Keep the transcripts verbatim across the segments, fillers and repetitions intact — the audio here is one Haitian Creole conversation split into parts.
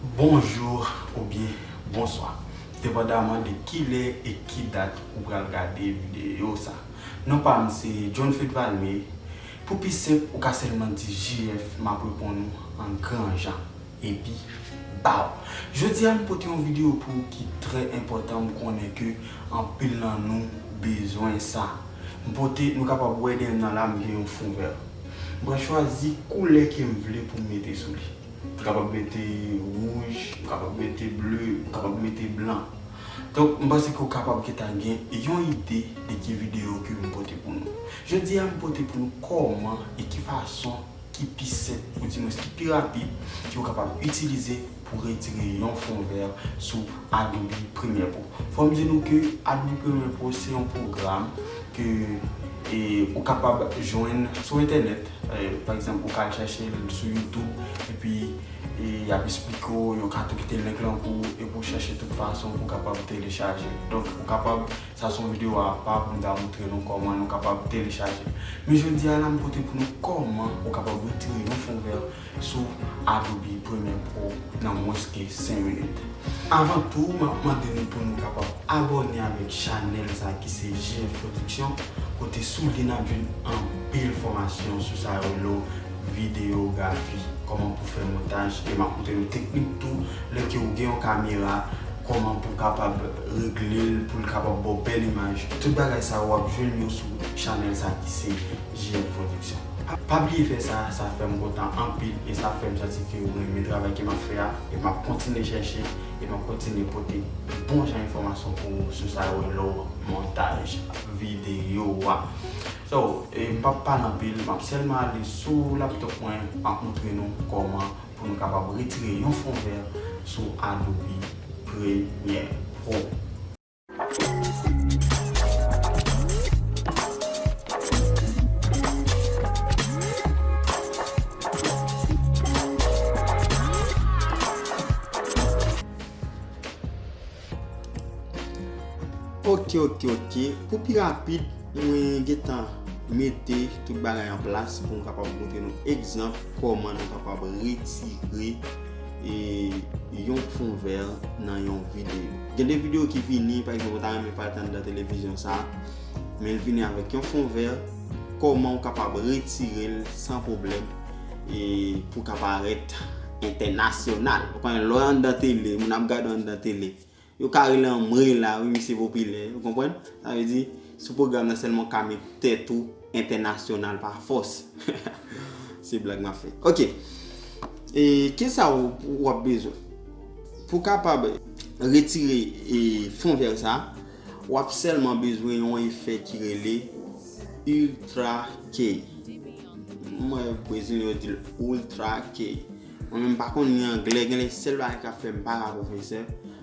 Bonjou oubyen bonswa, depandaman de kilè e ki dat ou pral gade videyo sa. Non pa m se John Fred Valmé. Pou pi senp, ou ka sèlman di J F, m ap reponn ou an gran jan. Epi, baw! Jodi a, m pote yon videyo pou ou ki trè enpòtan, m konnen ke anpil nan nou bezwen sa. M pote, nou kapab wè dèyè m nan la, m gen yon fon vè. M pral chwazi koulè ke m vle pou m mete sou li. M kapab mete wouj, m kapab mete ble, m kapab mete blan. Donk, m panse ke w kapab gentan gen yon ide de ki videyo ke m pote pou nou. Jodi a, m pote pou nou kòman e ki fason ki pi senp, oudimwens ki pi rapid, ke w kapab itilize pou retire yon fon vè sou Adobe Premiere Pro. Fò m di nou ke Adobe Premiere Pro se yon pwogram ke, e, ou kapab jwenn sou entènèt. E, pa egzanp, ou ka al chèche l sou YouTube, epi, e, y ap esplike w, yo ka tou kite link lan pou ou, epi w chèche tout fason pou w kapab telechaje. Donk, ou kapab, sa se yon videyo apa pou m ta montre nou kòman nou kapab telechaje. Men jodi a la, m pote pou nou kòman ou kapab retire yon fon vè sou Adobe Premiere Pro nan mwens ke senk minit. Avan tou, m ap mande nou pou nou kapab abòne avèk chanèl sa ki se J F Production, kote sou li n ap jwenn anpil fòmasyon sou sa yo rele videyografi, kòman pou fè montaj, e m ap montre nou teknik tou, lè ke ou gen yon kamera, kòman pou kapab regle l, pou l kapab ba w bèl imaj. Tout bagay sa yo w ap jwenn yo sou chanèl sa ki se J F Production. Pa, pa bliye fè sa, sa fè m kontan anpil e sa fè m santi ke ou renmen travay ke m ap fè a, e m ap kontinye chèche e m ap kontinye pote bon jan enfòmasyon pou ou sou sa yo rele montaj videyo a. So, e m p ap pale anpil, m ap sèlman ale sou laptop mwen, m ap montre nou kòman pou nou kapab retire yon fon vè sou Adobe Premiere Pro. Ok, ok, ok. Pou pi rapid, mwen gentan mete tout bagay an plas pou m kapab montre nou egzanp kòman nou kapab retire, e, yon fon vè nan yon videyo. Gen de videyo ki vini, pa egzanp, ou ta renmen parèt anndan televizyon sa, men l vini avèk yon fon vè, kòman ou kapab retire l san pwoblèm, e, pou ka parèt entènasyonal. Ou konnen, lè w anndan tele, moun ap gade w anndan tele, yo ka rele Anmwey la, wi, misye popilè, ou konprann? Sa vle di, sou pwogram nan sèlman w ka met tèt ou entènasyonal pa fòs. Se blag m ap fè. Ok. E, kisa w, w ap bezwen? Pou kapab retire, e, fon vè sa, w ap sèlman bezwen yon efè ki rele Ultra K. Mwen, Brezilyen yo di l Ultra K. Mwen menm, m pa konn li anglè, genlè sèl bagay k ap fè m pa ka pwofesè.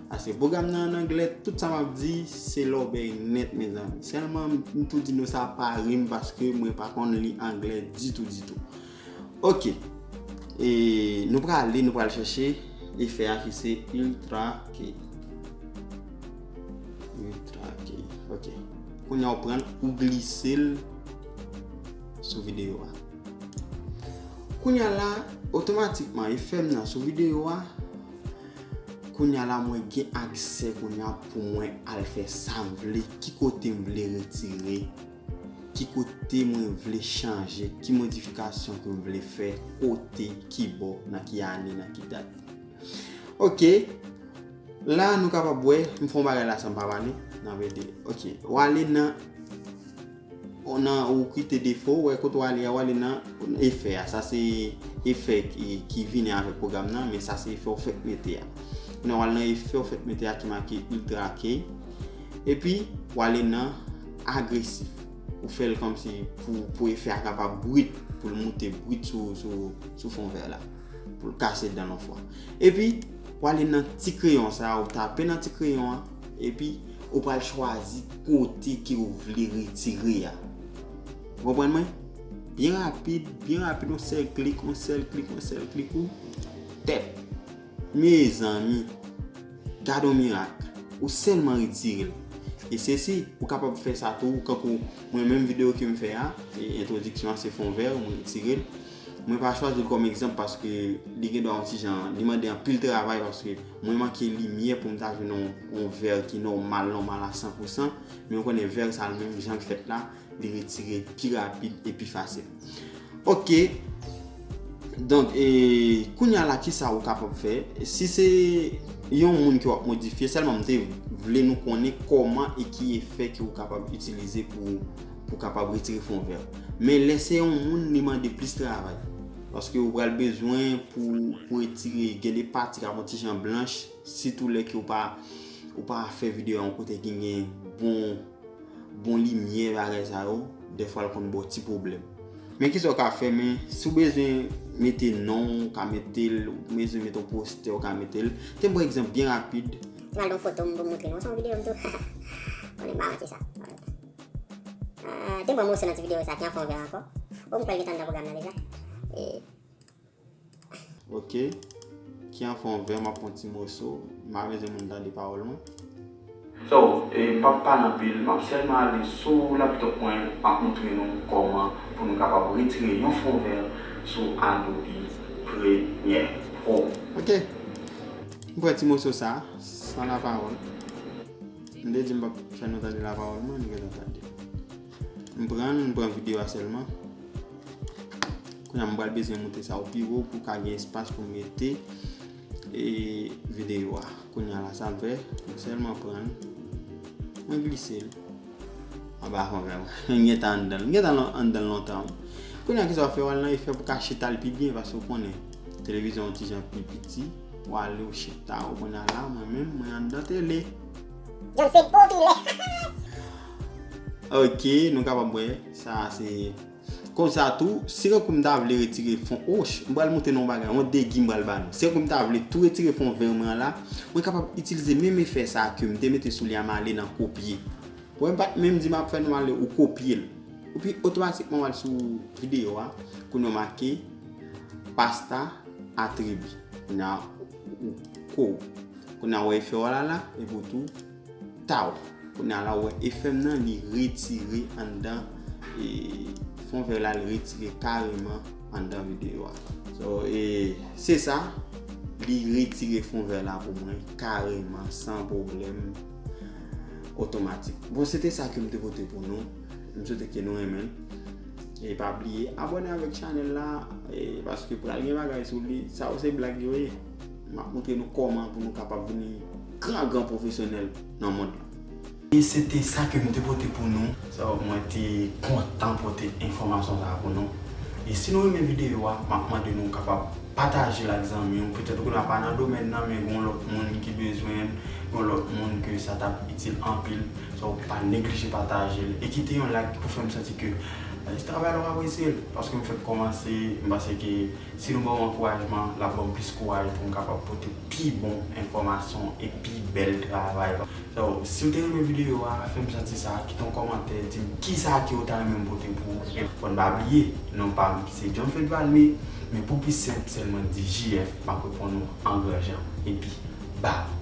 Paske pwogram nan an anglè, tout sa m ap di, se lòbèy nèt, mezanmi. Sèlman, m tou di nou sa pa rim paske mwen pa konn li anglè ditou, ditou. Ok. E nou prale, nou pral chèche efè a ki se Ultra K. Ultra K. Ok. Kounye a w pran l, ou glise l sou videyo a. Kounye a la, otomatikman, efè m nan sou videyo a, kounye a la, mwen gen aksè kounye a pou mwen al fè sa m vle, ki kote m vle retire, ki kote mwen vle chanje, ki modifikasyon ke m vle fè, kote, ki bò, nan ki ane, nan ki dat. Ok. La, nou kapab wè, m fè yon bagay la san m pa pale. Nan vede. Ok. W ale nan, w nan, ou kite defo, w wè kote w ale a, w ale nan efè a. Sa se efè ki, ki vini avèk pwogram nan, men sa se efè w fèk mete a. Kounye a w al nan efè w fèk mete a ki make Ultra K. Epi, w ale nan agresif. Ou fè l kòmsi pou, pou efè a kapab brit, pou l moute brit sou, sou, sou fon vè la. Pou l kase dan l yon fwa. Epi, w ale nan ti kreyon sa a, ou tape nan ti kreyon an, epi ou pral chwazi kote ke ou vle retire a. Ou konprann mwen? Byen rapid, byen rapid, yon sèl klik, yon sèl klik, yon sèl klik, ou tèt. Mezanmi, gade yon mirak. Ou sèlman retire l. E sesi, ou kapab fè sa tou, kankou mwen menm videyo ke m fè a, e entwodiksyon an se fon vè, mwen retire l. Mwen pa chwazi l kòm egzanp paske li gen dwa yon ti jan, li mande anpil travay paske mwen manke limyè pou m ta jwenn yon, yon vè ki nòmal, nòmal a san pou san, men ou konnen vè sa l menm jan l fèt la, li retire pi rapid e pi fasil. Ok, donk e, kounye a la kisa ou kapab fè? Si se yon moun ke w ap modifye, sèlman m te vle nou konnen kòman e ki efè ke ou kapab itilize pou, pou kapab retire fon vè. Men lè se yon moun, li mande plis travay. Paske ou pral bezwen pou, pou retire, gen de pati k ap yon ti jan blanch, sitou lè ke ou pa, ou pa fè videyo a yon kote ki gen bon, bon limyè, bagay sa yo, dèfwa l konn ba w ti pwoblèm. Men kisa w ka fè, men si w bezwen mete non, w ka mete l, ou bezwen mete yon postè, w ka mete l. Te m pran egzanp byen rapid. Te m al nan foto m pou m montre nou, se yon videyo m tou. Konnen m pa manke sa. Ah, te m pran moso nan ti videyo sa ki an fon vè ankò. Bon, m kwè l gentan anndan pwogram nan deja. E, Ok. Ki an fon vè, m ap pran ti moso. M pa bezwen moun tande pawòl mwen. So, e, m p ap pale anpil, m ap sèlman ale sou laptop mwen, m ap montre nou kòman pou nou kapab retire yon fon vè sou Adobe Premiere Pro. Ok. M pran ti moso sa, san lapawòl. M te di m p ap fè nou tande lapawòl mwen, nou gentan tande. M pran l, m pran videyo a sèlman. Kounye a m pral bezwen moute sa yo pi wo pou ka gen espas pou m mete, e, videyo a. Kounye a la sa m fè, m sèlman pran l, mwen glise l. Anba fon vè mwen. M gentan anndan l. M gentan lan-, anndan l lontan wi. Kounye a kisa w fè, w al nan efè pou ka chita l pi byen, paske w konnen televizyon yon ti jan pi piti. W ale w chita, w konnen la, mwen menm, mwen anndan tele. John Fed popilè. Ok, nou kapab wè, sa se konsa tou, si tankou m ta vle retire fon, och, m pral montre nou yon bagay, yon degi m pral ba nou. Si tankou m ta vle tou retire fon vè mwen an la, mwen kapab itilize menm efè sa ke m te mete sou li a, m ale nan kopye. Wè, m pa t menm di m ap fè nou ale, ou kopye l. Epi otomatikman w al sou videyo a, kounye a w make pasta atribi. Kounye a ou ko. Kounye a w wè efè w la la, epi w tou taw. Kounye a la w wè efè m nan, li retire anndan, e, fon vè la, li retire kareman anndan videyo a. So, e, se sa, li retire fon vè la pou mwen kareman, san pwoblèm, otomatik. Bon, se te sa ke m te pote pou nou. M swete ke nou renmen l. E pa bliye abòne avèk chanèl la, e, paske pral gen bagay sou li. Sa yo se blag yo ye. M ap montre nou kòman pou nou kapab vini gran, gran pwofesyonèl nan mond lan. E se te sa ke m te pote pou nou. So, mwen te kontan pote enfòmasyon sa a pou nou. E si nou renmen videyo a, m ap mande nou kapab pataje l ak zanmi w. Petèt ou konnen pa nan domèn nan, men gen lòt moun ki bezwen l, gen lòt moun ke sa t ap itil anpil. So, pa neglije pataje l. E kite yon like pou fè m santi ke, eh, travay la w apresye l. Paske m fèk kòmanse, m panse ke si nou ban m ankourajman, l ap ban m plis kouraj pou m kapab pote pi bon enfòmasyon e pi bèl travay. So, si w te renmen videyo a, fè m santi sa, kite yon kòmantè, di m kisa ke w ta renmen m pote pou ou. E fò n pa bliye, non pa m se John Fed Valme, men pou pi senp, sèlman di J F, m ap reponn ou an gran jan. Epi, bye!